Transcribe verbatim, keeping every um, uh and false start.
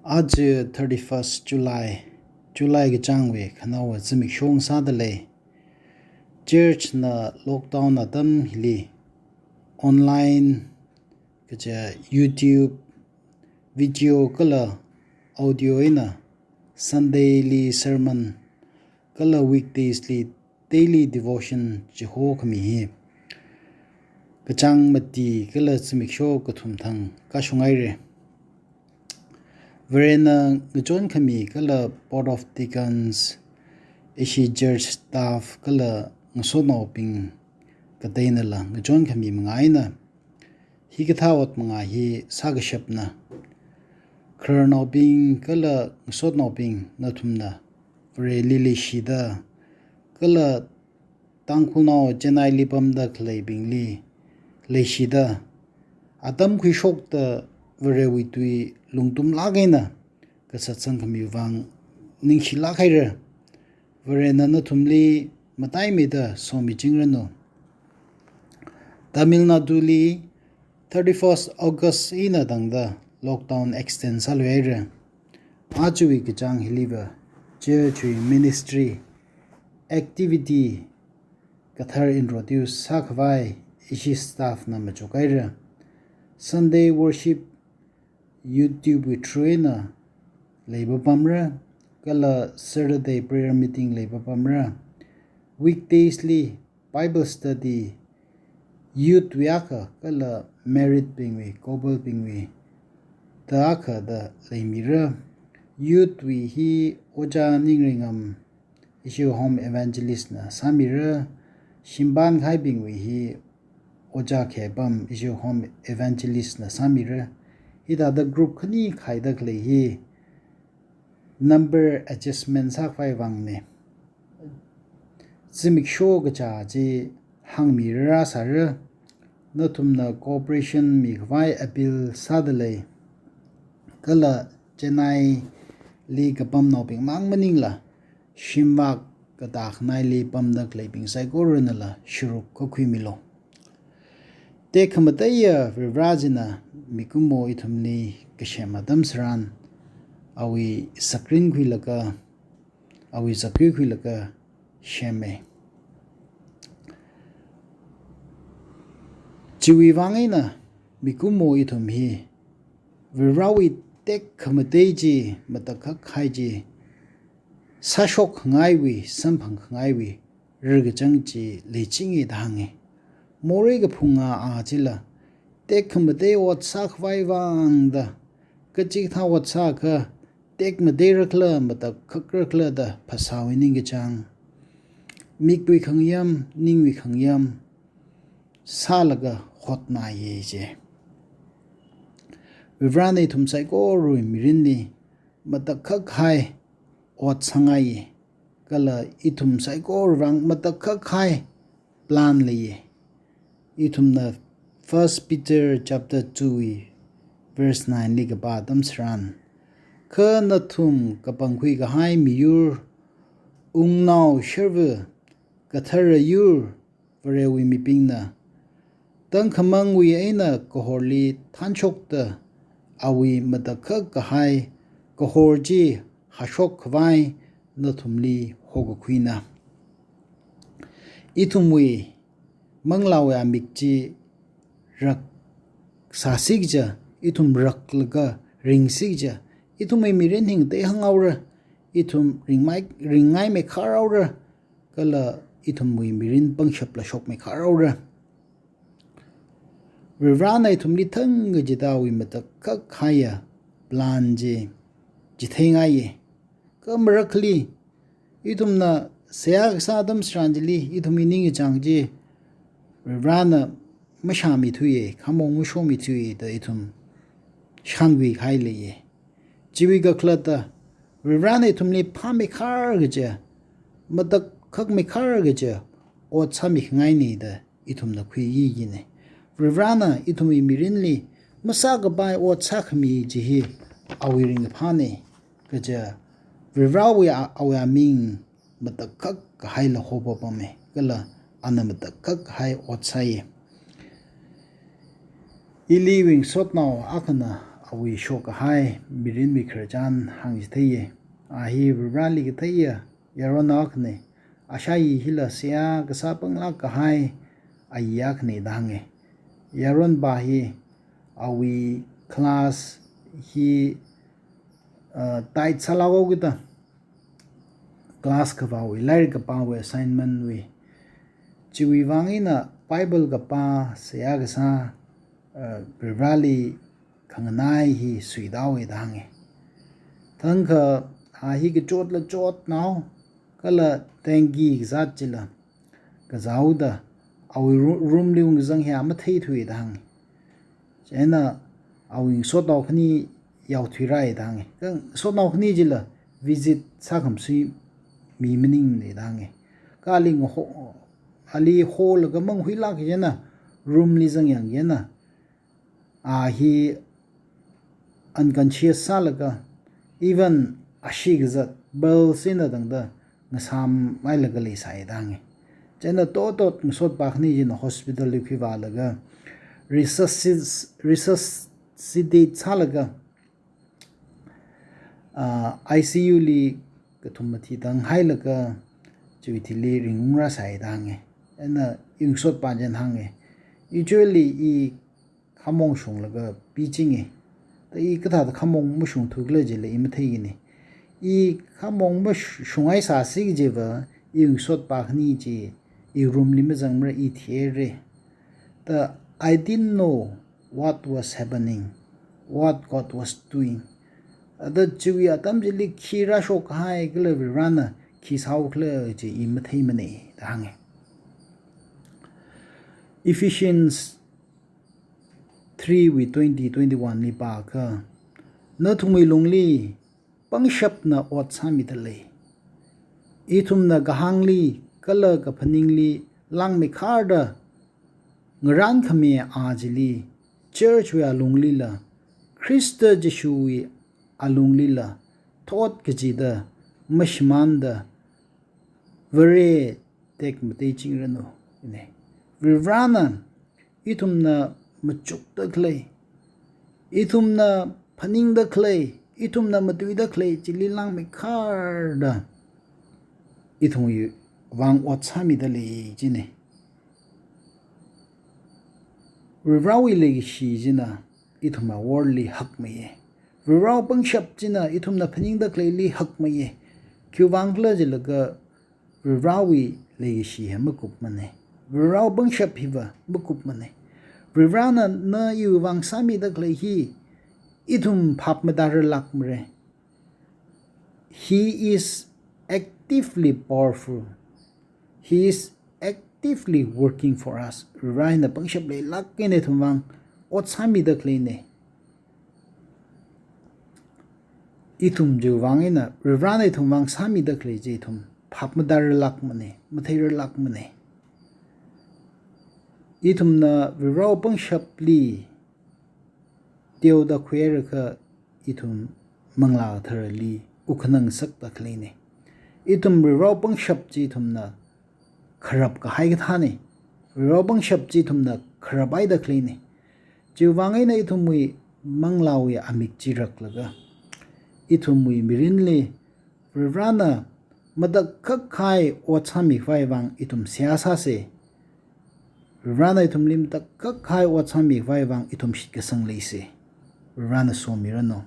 Aja thirty-first July, July kachāngwui khanaowa zimiksho sādalei. Church na lockdown atam hili online kaja YouTube video kala audio eina Sunday li sermon kala weekdays li daily devotion chihokhami hi kachāng mati kala zimiksho kathum thang kashung haira. Varena ngachonkhami kala Board of Deacons, ishi church staff kala ngasotnaobing kateinala ngachonkhami manga eina hikathā ot manga hi sākashapna. Khararnaobing kala ngasotnaobing nathumna Vareli leishida kala Tangkhulnao Chennai li pamda khaleibingli leishida atam khuishokta Varewui tui lungtumlāk eina kasatsang khami vang ningshilāk haira. Varena nathumli mataimeida somichingranu. Tamil Nadu li thirty-first August eina tangda lockdown extend sāluihaira. Ajawui kachāng hiliva church wui ministry activity kathar introduce sākhavai ishi staff na machukhaira. Sunday worship YouTube wui through eina leipapamra, kala Saturday prayer meeting leipapamra. Weekdays li Bible study youth wui akha kala married bingwui, couple bingwui da akha da leimira. Youth wui hi Ojā Ningreingam, ishi home evangelist na sāmira. Shimban khaibingwui hi Ojā Khepam, ishi home evangelist na sāmira. Hithāda group khani khaida khalei hi number adjustment sākhavai vangna. Zimiksho kachā chi hāngmira sāra. Nathumna cooperation mikhavai appeal sādalei. Kala Chennai li kapamnaobing mang maningla shimvak katākhangaili pamda khaleibing saikoranala sharuk kakhuimilu. Tekhamateiya Varivara china mikumo ithumli kasem atam tharan awui sakrin khuilaga, awui zakui khuilaga sema. Chiwui vang eina mikumo ithum hi Varivarawui tekhamatei chi, matakhak kahai chi, sāshokkhangaiwui, samphangkhangaiwui rarkachang chi leichinga da hānga. Morei kaphunga a chila tekhamatei ot sākhavai vangda, kachikathā ot sākha tekmateirakhala, matakhakrakhala da phasāwui ningkachāng, mikwui khangayam, ningwui khangayam sālaga hotnāya je. Varivarana ithum saikorawui mirinli matakhak kahai ot sāngaiya, kala ithum saikorawui vang matakhak kahai plan leiya. Ithumna First Peter chapter two wui verse nine li kapā atam tharan, kha nathum kapangkhui kahai miyur, wungnao sharva, kathara yur, Varewui mibingna tangkhamangwui eina kahorli thanshokta awui matakhak kahai kahor chi hāshokkhavai nathumli hokakhuina. Ithumwui manglāwui amik chi rak sāsi kaja, ithum raklaga ringsi kaja, ithumwui mirin hi ngatei hānghaora, ithum ringmai, ringngai meikhar haora, kala ithumwui mirin pangshapla shokmeikhar haora. Varivarana ithumli thang kachida awui matakhak kahaiya plan chi chitheingaiya. Kha marakhali ithumna seihā kasā atam tharan chili ithumwui ningkachāng chi Varivarana mashāmithuiya, khamong mashomithuiya da ithum shānkhui kahai leiya. Chiwui kakhalatta Varivarana ithumli phāmeikhar kaja, matakhak meikhar kaja ot sāmikhangaina da ithumna khuiyina. Varivarana ithumwui mirinli masākapai ot sākhami chi hi awui ringkaphāna. Kaja Varivarawui a-, awui aming matakhak kahaila hopapama, kala ana matakhak kahai ot sāya. Ili ngasotnao akhana awui shokkahai mirinwui khararchan hāngchitheiya. A hi Varivarali katheiya yaronnao akhana. Ashāyi hila seihā kasā panglāk kahai ayi akhana da hānga. Yaronpa hi awui class hi, uh, tight sālāk haokida, class kavāwui, lairik kapāwui, assignment wui, chiwui vang eina Bible kapā, seihā kasā, uh, Varivarali khanganai hi suitāhaowa da hānga. Thangkha a hi kachotla chotnao, kala dengue kazat chila kazāhaoda awui ru-, room li ungkazang hi a matheithuwa da hānga. Chieina awui ngasotnao khani yaothuira da hānga. Kha ngasotnao khani chila visit sākhamasui mi maningmana da hānga. Kha ali ngaho-, ali holaga manghuilāk eina room li zangyang eina a hi unconscious sālaga, even ashee kazat, pulse eina tangda ngasāmhailaga leisai da hānga. Chieina totot ngasotpa khani china hospital li khuivālaga, resuscis-, resuscitate sālaga, ah, I C U li kathum mathi tanghailaga chiwui thili ringungrāsai da hānga. Chieina i ngasotpa china hānga. Usually i khamong shunglaga pichinga. Da i kathāda khamong mashungthukhala chila i matheikina. I khamong mash-, shunghai sāsi kajiva, i ngasotpa khani chi i room li mazangmara, i thira. Da I didn't know what was happening, what God was doing. Ada chiwui atam chili khi rāshokkahai kala Varivarana khi sāhaokhala chi i matheimana da hānga. Ephesians three wui twenty, twenty-one li pākha, nathumwui lungli pangshapna ot sāmida lei. Ithumna kahāngli kala kaphaningli langmeikharda ngarānkhami a chili, church wui alunglila, Khrista Jishuwui alunglila, thot kachida mashimānda Vare tekmatei chingranu, ina. Varivarana ithumna machukda khalei, ithumna phaningda khalei, ithumna matuida khalei chili langmeikharda ithumwui vang ot sāmida lei china. Varivarawui leikashi china ithumwui world li hakmeiya. Varivarawui pangshap china ithumna phaningda khaleili hakmeiya. Khiwuivang khala jilaga Varivarawui leikashi hi makupmana. Varivarawui pangshap hiva makupmana. Varivarana na iwui vang sāmida khalei hi ithum phap matāra lakmara. He is actively powerful. He is actively working for us. Varivarana pangshap leilāk eina ithum vang ot sāmida khaleina. Ithum chiwui vang eina Varivarana ithum vang sāmida khalei chi ithum phap matāra lakmana, matheira lakmana. Ithumna Varivarawui pangshapli teoda khuirakha ithum Manglā Katharali wukkhanang ngasakda khaleina. Ithum Varivarawui pangshap chi ithumna kharap kahai kathāna. Varivarawui pangshap chi ithumna kharaphaida khaleina. Chiwuivang eina ithumwui manglāwui amik chiraklaga, ithumwui mirinli Varivarana matakhak kahai ot sāmikhavai vang ithum seihā sāsa. Varivarana ithumli matakhak kahai ot sāmikhavai vang ithum shitkasang leisa. Varivarana somiranu.